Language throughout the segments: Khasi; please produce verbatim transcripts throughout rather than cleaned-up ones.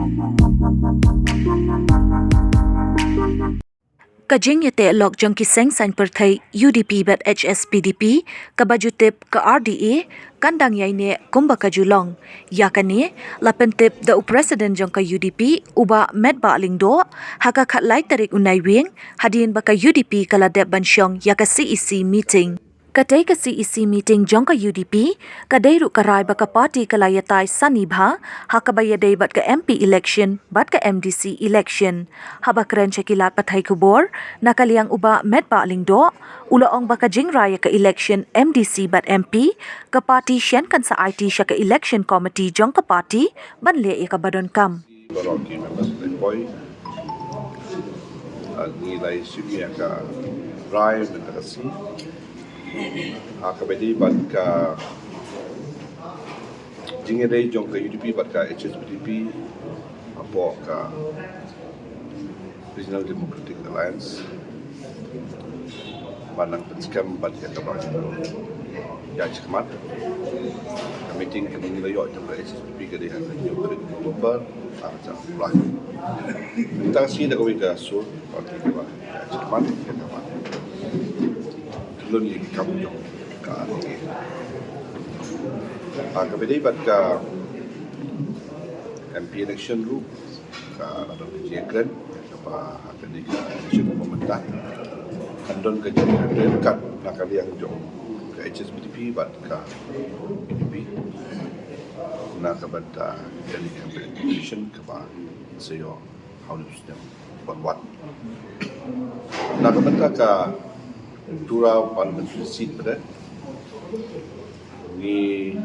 Ka jingïateh lok jong ki seng saiñ pyrthei U D P bad H S P D P, kaba ju tip ka R D A, kan dang ïaineh kumba ka ju long. Ïa kane la pyntip da u President jong ka U D P, u Bah Metbah Lyngdoh, ha ka khatlai tarik u Naiwieng, hadien ba ka U D P ka la dep ban shong ïa ka C E C meeting. Katei ka C E C meeting jong ka U D P, ka dei ruh ka rai ba ka party ka la ïatai sani bha, ha kaba ïadei bad ka M P election bad ka M D C election. Haba kren sha ki lad pathai khubor, na ka liang u Bah Metbah Lyngdoh, u la ong ba ka jingrai ïa ka election M D C bad M P, ka party shen kan sa aiti sha ka election committee jong ka party ban leh ïa kaba donkam. Baroh ki members ka poi, ah, ngi la ïa shim ïa ka rai mynta ka sngi. Ha kaba ïadei bad ka jingïadei jong ka U D P bad ka H S P D P hapoh ka Regional Democratic Alliance, ba nang pynskhem bad ïa kaba ïa shikmat. Ka meeting kaba ngi la ïoh jong ka H S P D P ka dei ha ka hynñiew tarik November, ar hajar arphew lai. Mynta ka sngi da kawei ka sur, party kaba ïa shikmat ïa kaba khlun ïa ki kam jong ka R D A. Ha kaba ïadei bad ka M P election ruh, ka la don ka jingkren kaba ha kane ka election kaba mynta kan don ka jingkren kat na ka liang jong ka H S P D P bad ka U D P na ka bynta ka election kaba sa ïoh ha u snem ban wan. Na ka bynta ka Tura parliamentary seat pat, ngi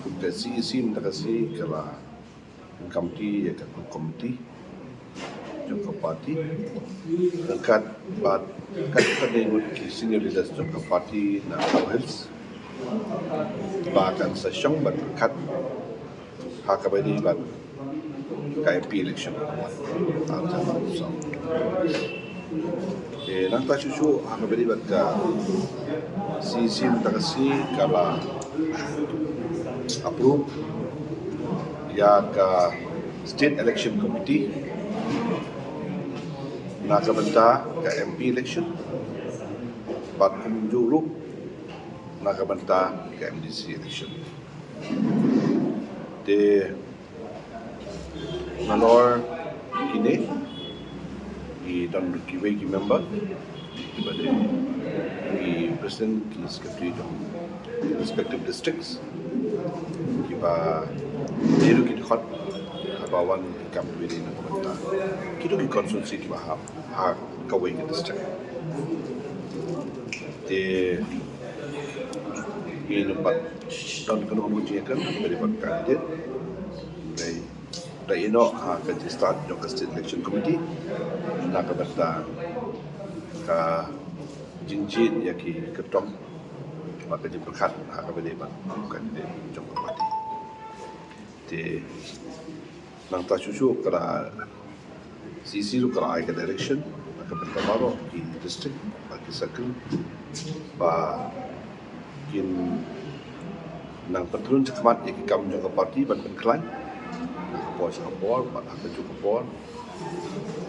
kum ka C E C mynta ka sngi ka la committee ïa ka committee jong ka party. Ryngkat bad katto katne ngut ki senior leaders jong ka party na Garo Hills ba kan sa shong bad ryngkat ha kaba ïadei bad ka M P election. Eh, nangta shuh shuh ha kaba ïadei bad ka C E C mynta ka sngi ka la approve ïa ka State Election Committee na ka bynta ka M P election bad kumjuh ruh na ka bynta ka M D C election. Te nalor kine ki don kiwei ki member kiba dei ki president, ki secretary jong respective districts, kiba dei ruh ki dkhot haba wan ki kam kiba dei na ka bynta kito ki constituency kiba hap ha kawei ka district. Te ngi nang pat don kano kano jingkren kiba dei bad candidate. Dei da ïehnoh ha ka jingstad jong ka State Election Committee na ka bynta ka jingjied ïa ki kyrtong bad ka jingpyrkhat ha kaba dei bad u candidate jong ka party. Te nangta shuh shuh ka la C E C ruh ka la ai ka direction na ka bynta baroh ki district bad ki circle ba kin nang pynthlun shakhmat ïa ki kam jong ka party ban pynkhlaiñ ha ka por sha ka por bad ha kajuh ka por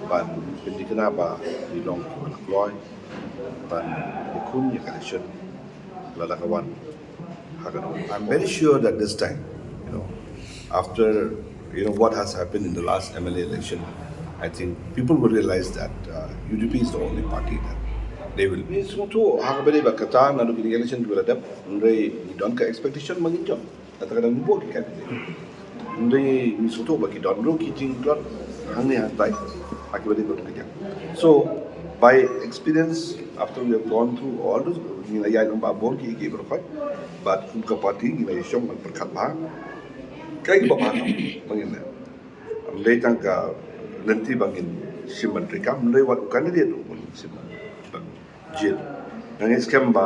ban pynthikna ba ngi long kiba la kloi ban ïakhun ïa ka election lada ka wan ha kano. I'm very sure that this time, you know, after, you know, what has happened in the last M L A election, I think people will realize that uh, U D P is the only party that they will. Ngi sngewthuh ha kaba dei bad kata naduh kine ki election kiba la dep, hynrei ngi don ka expectation ba ngin jop. Kata ka dang buh ki candidate. Hynrei ngi sngewthuh ba ki don ruh ki jingtlot hangne hangtai ha kiba dei bad ka jing. So by experience, after we have gone through all those, ngi la ïaid lang ba bun ki ki ba khot, bad kum ka party ngi la ïashong ban pyrkhat bha. Kaei kaba bha kam ba ngin leh. Ym dei tang ka lynti ba ngin shim ban treikam, ym dei wat u candidate ruh ba ngin shim ban jied. Nga ngeit skhem ba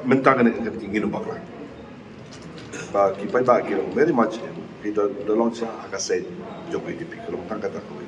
mynta kane ka kynti ngin ym bakla. Ba ki paidbah ki long very much in, ki da, da long sha ha ka side jong U D P, ka long tang kata kawei.